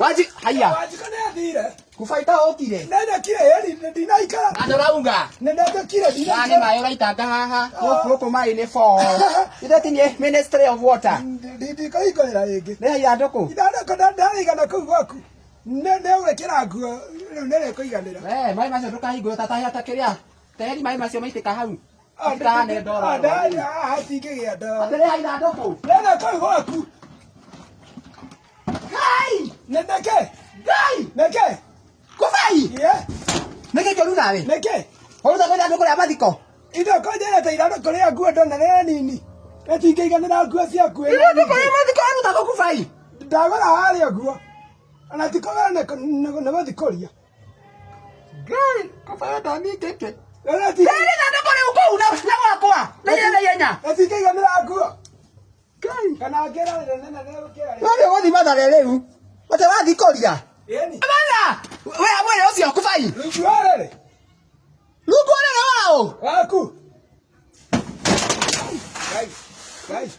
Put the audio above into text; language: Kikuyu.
Waji haya. Wanjikũ nĩ athire. Kubaita ũkire. Nendekire ĩri ndinaikara. Na ndũrauga. Nĩndekire Na nĩ ndinaikara. maĩ ũraitanga haha. Gũkũ gũkũ maĩ nĩ fo. Ithe ti nĩ Ministry of Water. Ndikũhingũrĩra rĩngĩ. Nĩ ithandũkũ. Ithandũkũ ndarĩigana kũu gwaku. Nĩ ũgwĩkĩra nguo rĩu nĩ rĩkũiganĩra. We, maĩ macio ndũkahingũre tatahia ta kĩrĩa. Teheri maĩ macio maitĩka hau. Hatikahane ndoro. Hatingĩgĩa ndoro. Atĩrĩ ha ithandũkũ. Rĩna kũu gwaku. Ngai! Nĩ nĩkĩ? Ngai! Nĩkĩ? Kubai! Ye? Nĩkĩ kĩũru nawe? Nĩkĩ? Ũruta kwa ithandũkũ rĩa mathiko. Ithandũkũ njerete ithandũkũ rĩa nguo ndona rĩ nini. Rĩtingĩiganĩra nguo ciaku. Ithandũkũ rĩa mathiko ũruta kũ kubai? Ndagũra harĩa ũguo. Ona ti kũgũra nĩ gũthikũria. Ngai, kubai ndamingĩke. Rĩtingĩ- Rĩrĩ ithandũkũ rĩu kũu na na gwakwa. Na ihenya na ihenya. Rĩtingĩiganĩra nguo. Ngai. Kana ngĩra rĩnene nĩ gũkĩra rĩ. We nĩ ũgũthiĩ Mathare rĩu. Atĩ wathiĩ kũria. Ĩni. Mana! We mwĩrĩ ũcio kubai. Rungu wa rĩrĩ. Rungu rĩrĩ waũ. Waku. Ngai. Ngai.